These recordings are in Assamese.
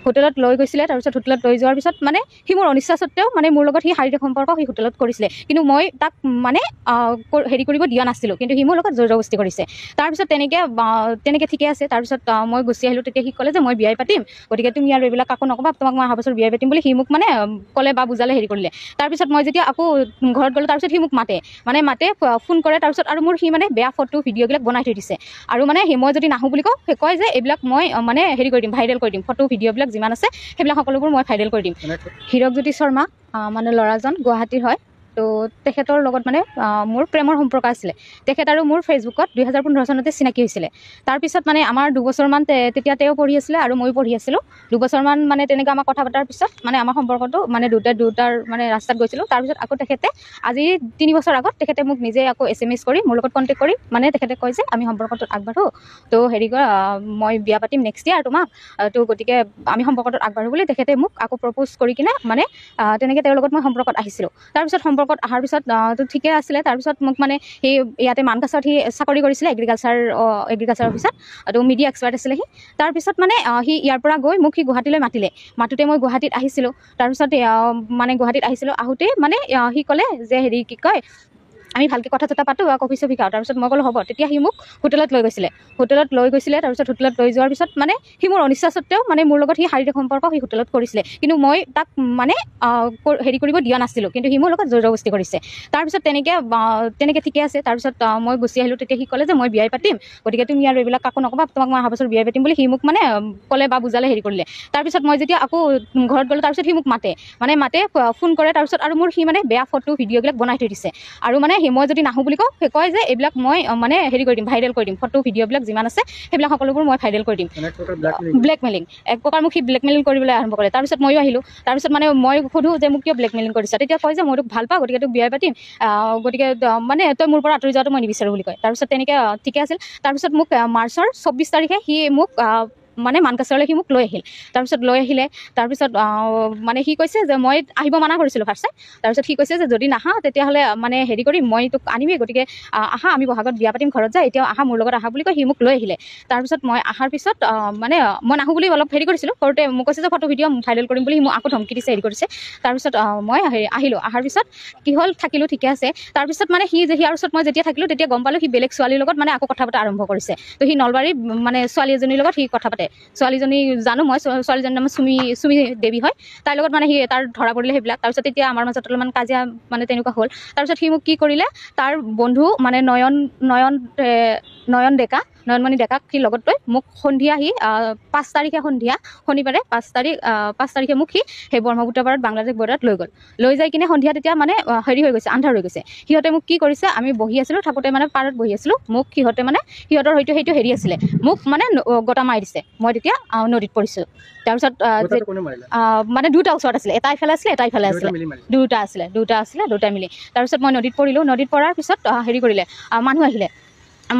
হোটেলত লৈ গৈছিলে। তাৰপিছত হোটেলত লৈ যোৱাৰ পিছত মানে সি মোৰ অনিচ্ছা সত্ত্বেও মানে মোৰ লগত সি শাৰীৰিক সম্পৰ্ক সি হোটেলত কৰিছিলে, কিন্তু মই তাক মানে হেৰি কৰিব দিয়া নাছিলোঁ, কিন্তু সি মোৰ লগত জোৰ জবস্তি কৰিছে। তাৰপিছত তেনেকৈ ঠিকে আছে। তাৰপিছত মই গুচি আহিলোঁ। তেতিয়া সি ক'লে যে মই বিয়াই পাতিম, গতিকে তুমি আৰু এইবিলাক কাকো নক'বা, তোমাক মই অহা বছৰ বিয়াই পাতিম বুলি সি মোক মানে ক'লে বা বুজালে, হেৰি কৰিলে। তাৰপিছত মই যেতিয়া আকৌ ঘৰত গ'লোঁ, তাৰপিছত সি মোক মাতে, মানে মাতে, ফোন কৰে। তাৰপিছত আৰু মোৰ সি মানে বেয়া ফটো ভিডিঅ'বিলাক বনাই থৈ দিছে, আৰু মানে সি মই যদি নাহোঁ বুলি কওঁ, সি কয় যে এইবিলাক মই মানে হেৰি কৰি দিম, ভাইৰেল কৰি দিম, ফটো ভিডিঅ'বিলাক যিমান আছে সেইবিলাক সকলোবোৰ মই ভাইৰেল কৰি দিম। হীৰকজ্যোতি শৰ্মা মানে ল'ৰাজন গুৱাহাটীৰ হয়। তো তেখেতৰ লগত মানে মোৰ প্ৰেমৰ সম্পৰ্ক আছিলে। তেখেত আৰু মোৰ ফেচবুকত 2015 চনতে চিনাকি হৈছিলে। তাৰপিছত মানে আমাৰ দুবছৰমান তেতিয়া তেওঁ পঢ়ি আছিলে আৰু ময়ো পঢ়ি আছিলোঁ। দুবছৰমান মানে তেনেকৈ আমাৰ কথা পতাৰ পিছত মানে আমাৰ সম্পৰ্কটো মানে দুটা দুটাৰ মানে ৰাস্তাত গৈছিলোঁ। তাৰপিছত আকৌ তেখেতে আজি 3 বছৰ আগত তেখেতে মোক নিজে আকৌ SMS কৰি মোৰ লগত কণ্টেক্ট কৰি মানে তেখেতে কয় যে আমি সম্পৰ্কটোত আগবাঢ়ো, তো হেৰি কৰা, মই বিয়া পাতিম নেক্সট ইয়াৰ তোমাক, তো গতিকে আমি সম্পৰ্কটোত আগবাঢ়ো বুলি তেখেতে মোক আকৌ প্ৰপ'জ কৰি কিনে মানে তেনেকৈ তেওঁৰ লগত মই সম্পৰ্কত আহিছিলোঁ। তাৰপিছত সম্পৰ্কত অহাৰ পিছত তো ঠিকে আছিলে। তাৰপিছত মোক মানে সি ইয়াতে মানকাচৰত সি চাকৰি কৰিছিলে, এগ্ৰিকালচাৰ অফিচত, তো মিডিয়া এক্সপাৰ্ট আছিলে সি। তাৰপিছত মানে সি ইয়াৰ পৰা গৈ মোক সি গুৱাহাটীলৈ মাতিলে, মাতোঁতে মই গুৱাহাটীত আহিছিলোঁ। তাৰপিছত মানে গুৱাহাটীত আহিছিলোঁ, আহোঁতে মানে সি ক'লে যে হেৰি কি কয়, আমি ভালকৈ কথা চথা পাতোঁ বা কফি চফি খাওঁ। তাৰপিছত মই ক'লোঁ হ'ব। তেতিয়া সি মোক হোটেলত লৈ গৈছিলে, হোটেলত লৈ গৈছিলে। তাৰপিছত হোটেলত লৈ যোৱাৰ পিছত মানে সি মোৰ অনিচ্ছা সত্ত্বেও মানে মোৰ লগত সি শাৰীৰিক সম্পৰ্ক সি হোটেলত কৰিছিলে, কিন্তু মই তাক মানে হেৰি কৰিব দিয়া নাছিলোঁ, কিন্তু সি মোৰ লগত জোৰ জবস্তি কৰিছে। তাৰপিছত তেনেকৈ ঠিকে আছে। তাৰপিছত মই গুচি আহিলোঁ। তেতিয়া সি ক'লে যে মই বিয়াই পাতিম, গতিকে তুমি আৰু এইবিলাক কাকো নক'বা, তোমাক মই অহা বছৰ বিয়াই পাতিম বুলি সি মোক মানে ক'লে বা বুজালে, হেৰি কৰিলে। তাৰপিছত মই যেতিয়া আকৌ ঘৰত গ'লোঁ, তাৰপিছত সি মোক মাতে, মানে মাতে, ফোন কৰে। তাৰপিছত আৰু মোৰ সি মানে বেয়া ফটো ভিডিঅ'বিলাক বনাই থৈ দিছে, আৰু মানে সি মই যদি নাহোঁ বুলি কওঁ, সি কয় যে এইবিলাক মই মানে হেৰি কৰি দিম, ভাইৰেল কৰি দিম, ফটো ভিডিঅ'বিলাক যিমান আছে সেইবিলাক সকলোবোৰ মই ভাইৰেল কৰি দিম। ব্লেকমেইলিং এক প্ৰকাৰ মোক সি ব্লেকমেইলিং কৰিবলৈ আৰম্ভ কৰে। তাৰপিছত ময়ো আহিলোঁ। তাৰপিছত মানে মই সোধোঁ যে মোক কিয় ব্লেকমেইলিং কৰিছা? তেতিয়া কয় যে মই তোক ভাল পাওঁ, গতিকে তোক বিয়াই পাতিম, গতিকে মানে তই মোৰ পৰা আঁতৰি যোৱাটো মই নিবিচাৰোঁ বুলি কয়। তাৰপিছত তেনেকৈ ঠিকে আছিল। তাৰপিছত মোক মাৰ্চৰ 24 তাৰিখে সি মোক মানে মানকাচৰলৈ সি মোক লৈ আহিল। তাৰপিছত লৈ আহিলে, তাৰপিছত মানে সি কৈছে যে মই আহিব মানা কৰিছিলোঁ ফাৰ্ষ্টে। তাৰপিছত সি কৈছে যে যদি নাহা তেতিয়াহ'লে মানে হেৰি কৰিম, মই তোক আনিমেই, গতিকে আহা আমি বহাগত বিয়া পাতিম, ঘৰত যায়, এতিয়াও আহা মোৰ লগত আহা বুলি কৈ সি মোক লৈ আহিলে। তাৰপিছত মই অহাৰ পিছত মানে মই নাহোঁ বুলি অলপ হেৰি কৰিছিলোঁ, কৰোঁতে মোক কৈছে যে ফটো ভিডিঅ' ভাইৰেল কৰিম বুলি সি মোক আকৌ ধমকি দিছে, হেৰি কৰিছে। তাৰপিছত মই হেৰি আহিলোঁ। অহাৰ পিছত কি হ'ল, থাকিলোঁ ঠিকে আছে। তাৰপিছত মানে সি যে সিয়াৰ ওচৰত মই যেতিয়া থাকিলোঁ তেতিয়া গম পালোঁ সি বেলেগ ছোৱালীৰ লগত মানে আকৌ কথা পতা আৰম্ভ কৰিছে। তো সি নলবাৰীৰ মানে ছোৱালী এজনীৰ লগত সি কথা পাতে। ছোৱালীজনী জানো মই, ছোৱালীজনীৰ নাম চুমি দেৱী হয়। তাইৰ লগত মানে সি তাৰ ধৰা পৰিলে সেইবিলাক। তাৰপিছত তেতিয়া আমাৰ মাজত অলপমান কাজিয়া মানে তেনেকুৱা হ'ল। তাৰপিছত সি মোক কি কৰিলে, তাৰ বন্ধু মানে নয়ন ডেকা, নয়নমণি ডেকাক সি লগত লৈ মোক সন্ধিয়া সি 5 তাৰিখে সন্ধিয়া শনিবাৰে 5 তাৰিখে মোক সি সেই ব্ৰহ্মপুত্ৰ পাৰত বাংলাদেশ বৰ্ডাৰত লৈ গ'ল। লৈ যাই কিনে সন্ধিয়া তেতিয়া মানে হেৰি হৈ গৈছে, আন্ধাৰ হৈ গৈছে। সিহঁতে মোক কি কৰিছে, আমি বহি আছিলোঁ থাকোঁতে মানে পাৰত বহি আছিলোঁ, মোক সিহঁতে মানে সিহঁতৰ হয়তো সেইটো হেৰি আছিলে, মোক মানে গোটা মাৰি দিছে। মই তেতিয়া নদীত পৰিছোঁ। তাৰপিছত মানে দুটা ওচৰত আছিলে, এটা ইফালে আছিলে, এটা ইফালে আছিলে, দুটা আছিলে, দুটা মিলি। তাৰপিছত মই নদীত পৰিলোঁ। নদীত পৰাৰ পিছত হেৰি কৰিলে, মানুহ আহিলে,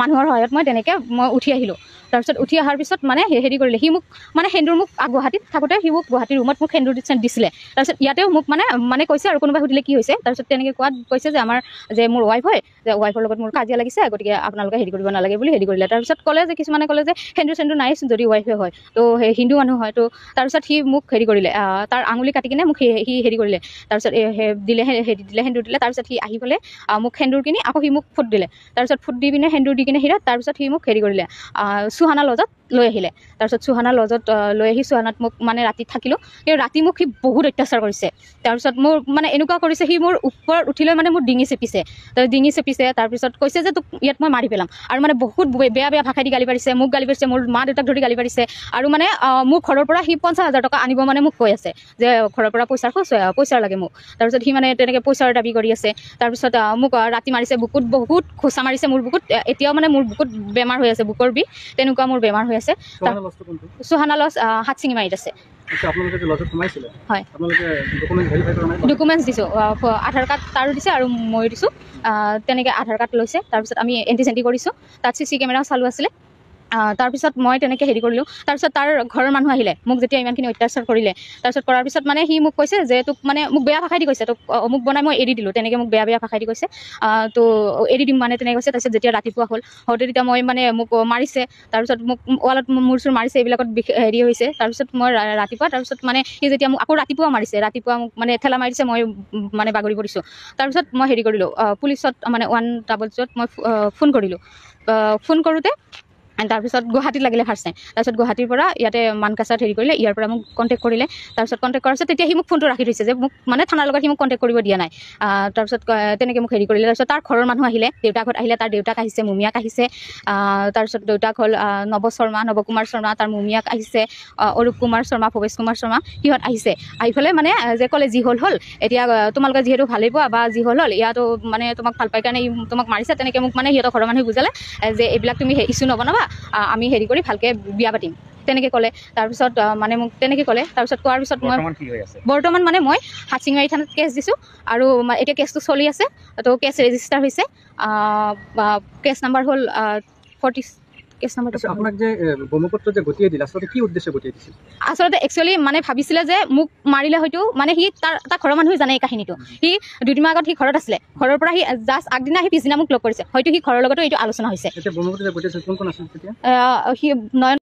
মানুহৰ সহায়ত মই তেনেকৈ মই উঠি আহিলোঁ। তাৰপিছত উঠি অহাৰ পিছত মানে হেৰি কৰিলে, সি মোক মানে সেন্দুৰ মোক গুৱাহাটীত থাকোঁতে সি মোক গুৱাহাটীৰ ৰুমত মোক সেন্দুৰ দিছিলে। তাৰপিছত ইয়াতেও মোক মানে মানে কৈছে, আৰু কোনোবাই সুধিলে কি হৈছে, তাৰপিছত তেনেকৈ কোৱাত কৈছে যে আমাৰ যে মোৰ ৱাইফ হয়, যে ৱাইফৰ লগত মোৰ কাজিয়া লাগিছে, গতিকে আপোনালোকে হেৰি কৰিব নালাগে বুলি হেৰি কৰিলে। তাৰপিছত ক'লে যে কিছুমানে ক'লে যে সেন্দুৰ চেন্দুৰ নাই যদি ৱাইফে হয়, তো সেই হিন্দু মানুহ হয়। তো তাৰপিছত সি মোক হেৰি কৰিলে, তাৰ আঙুলি কাটি কিনে মোক সি হেৰি কৰিলে। তাৰপিছত দিলে, হেৰি দিলে, সেন্দুৰ দিলে। তাৰপিছত সি আহি পেলাই মোক সেন্দুৰ কিনি আকৌ সি মোক ফুট দিলে। তাৰপিছত ফুট দি পিনে সেন্দুৰ দি কিনে হিৰাত, তাৰপিছত সি মোক হেৰি কৰিলে, সুহানা লজত লৈ আহিলে। তাৰপিছত সুহানা লজত লৈ আহি সুহানাত মোক মানে ৰাতি থাকিলোঁ। কিন্তু ৰাতি মোক সি বহুত অত্যাচাৰ কৰিছে। তাৰপিছত মোৰ মানে এনেকুৱা কৰিছে, সি মোৰ ওপৰত উঠি লৈ মানে মোৰ ডিঙি চেপিছে, ডিঙি চেপিছে। তাৰপিছত কৈছে যে তোক ইয়াত মই মাৰি পেলাম, আৰু মানে বহুত বেয়া বেয়া ভাষাই দি গালি পাৰিছে, মোক গালি পাৰিছে, মোৰ মা দেউতাক ধৰি গালি পাৰিছে। আৰু মানে মোৰ ঘৰৰ পৰা সি 50,000 টকা আনিব মানে মোক কৈ আছে যে ঘৰৰ পৰা পইচাৰ খোজ, পইচা লাগে মোক। তাৰপিছত সি মানে তেনেকৈ পইচাৰ দাবী কৰি আছে। তাৰপিছত মোক ৰাতি মাৰিছে, বুকুত বহুত খোচা মাৰিছে মোৰ বুকুত। এতিয়াও মানে মোৰ বুকুত বেমাৰ হৈ আছে, বুকুৰ বিষ তেনেকুৱা মোৰ বেমাৰ হৈ আছে। সুহানা লজ হাতচিঙিমাৰীত আছে। হয়, ডকুমেণ্টছ দিছোঁ, আধাৰ কাৰ্ড তাৰো দিছে আৰু ময়ো দিছোঁ। তেনেকৈ আধাৰ কাৰ্ড লৈছে। তাৰপিছত আমি এণ্টি চেণ্টি কৰিছোঁ, তাত CC কেমেৰাও চালু আছিলে। তাৰপিছত মই তেনেকৈ হেৰি কৰিলোঁ। তাৰপিছত তাৰ ঘৰৰ মানুহ আহিলে, মোক যেতিয়া ইমানখিনি অত্যাচাৰ কৰিলে, তাৰপিছত কৰাৰ পিছত মানে সি মোক কৈছে যে তোক মানে মোক বেয়া ভাষাই দি কৈছে, তোক অমুক বনাই মই এৰি দিলোঁ, তেনেকৈ মোক বেয়া বেয়া ভাষাই দি কৈছে, তো এৰি দিম মানে তেনেকৈ কৈছে। তাৰপিছত যেতিয়া ৰাতিপুৱা হ'ল হওঁতে তেতিয়া মই মানে মোক মাৰিছে, তাৰপিছত মোক ৱালত মূৰ চুৰ মাৰিছে, এইবিলাকত হেৰি হৈছে। তাৰপিছত মই ৰাতিপুৱা তাৰপিছত মানে সি যেতিয়া মোক আকৌ ৰাতিপুৱা মাৰিছে, ৰাতিপুৱা মোক মানে ঠেলা মাৰিছে, মই মানে বাগৰি পৰিছোঁ। তাৰপিছত মই হেৰি কৰিলোঁ, পুলিচত মানে 100 মই ফোন কৰিলোঁ। ফোন কৰোঁতে তাৰপিছত গুৱাহাটীত লাগিলে ফাৰ্ষ্ট টাইম। তাৰপিছত গুৱাহাটীৰ পৰা ইয়াতে মানকাছাত হেৰি কৰিলে, ইয়াৰ পৰা মোক কণ্টেক্ট কৰিলে। তাৰপিছত কণ্টেক্ট কৰাৰ পিছত তেতিয়া সি মোক ফোনটো ৰাখি থৈছে যে মোক মানে থানাৰ লগত সি মোক কণ্টেক্ট কৰিব দিয়া নাই। তাৰপিছত তেনেকৈ মোক হেৰি কৰিলে। তাৰপিছত তাৰ ঘৰৰ মানুহ আহিলে, দেউতাকহঁত আহিলে, তাৰ দেউতাক আহিছে, মুমিয়াক আহিছে। তাৰপিছত দেউতাক হ'ল নৱ শৰ্মা, নৱকুমাৰ শৰ্মা, তাৰ মুমিয়াক আহিছে, অৰূপ কুমাৰ শৰ্মা, ভৱেশ কুমাৰ শৰ্মা, সিহঁত আহিছে। আহি পেলাই মানে যে ক'লে যি হ'ল হ'ল, এতিয়া তোমালোকে যিহেতু ভালেই পোৱা বা যি হ'ল হ'ল, ইয়াতো মানে তোমাক ভাল পাই কাৰণে তোমাক মাৰিছে, তেনেকৈ মোক মানে সিহঁতৰ ঘৰৰ মানুহে বুজালে যে এইবিলাক তুমি ইছ্যু নবনাবা, আমি হেৰি কৰি ভালকৈ বিয়া পাতিম, তেনেকৈ ক'লে। তাৰপিছত মানে মোক তেনেকৈ ক'লে। তাৰপিছত কোৱাৰ পিছত মই বৰ্তমান মানে মই হাটশিঙিমাৰী থানাত কেছ দিছোঁ আৰু এতিয়া কেছটো চলি আছে। তো কেছ ৰেজিষ্টাৰ হৈছে, কেছ নাম্বাৰ হ'ল 40। কেছ নাম্বাৰটো আপোনাক যে ব্ৰহ্মপুত্ৰ যে গতিয়াই দিলে, আচলতে কি উদ্দেশ্যে গতিয়াই দিছিল? আচলতে একচুৱেলি মানে ভাবিছিলে যে মোক মাৰিলে হয়তো মানে সি তাৰ ঘৰৰ মানুহে জানে এই কাহিনীটো। সি দুদিনমান আগত সি ঘৰত আছিলে, ঘৰৰ পৰা সি জাষ্ট আগদিনা আহি পিছদিনা মোক লগ কৰিছে, হয়তো সি ঘৰৰ লগতো এইটো আলোচনা হৈছে। ব্ৰহ্মপুত্ৰ গতিয়াইছিল কোন কোন আছিল তেতিয়া? সি নয়ন